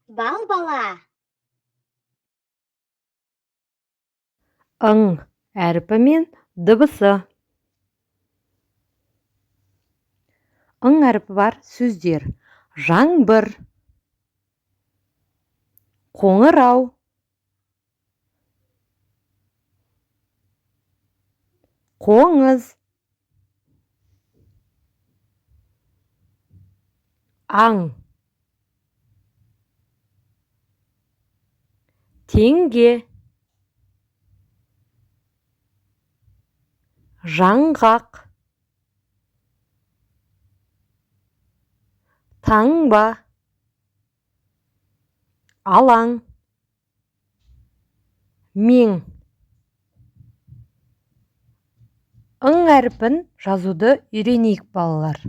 Балбала. Ң әрпі мен дыбысы. Ң әрпі бар сөздер: жаңбыр, қоңырау, қоңыз, аң, теңге, жаңғақ, таңба, алаң, мең. Ң әрпін жазуды үйренейік, балалар.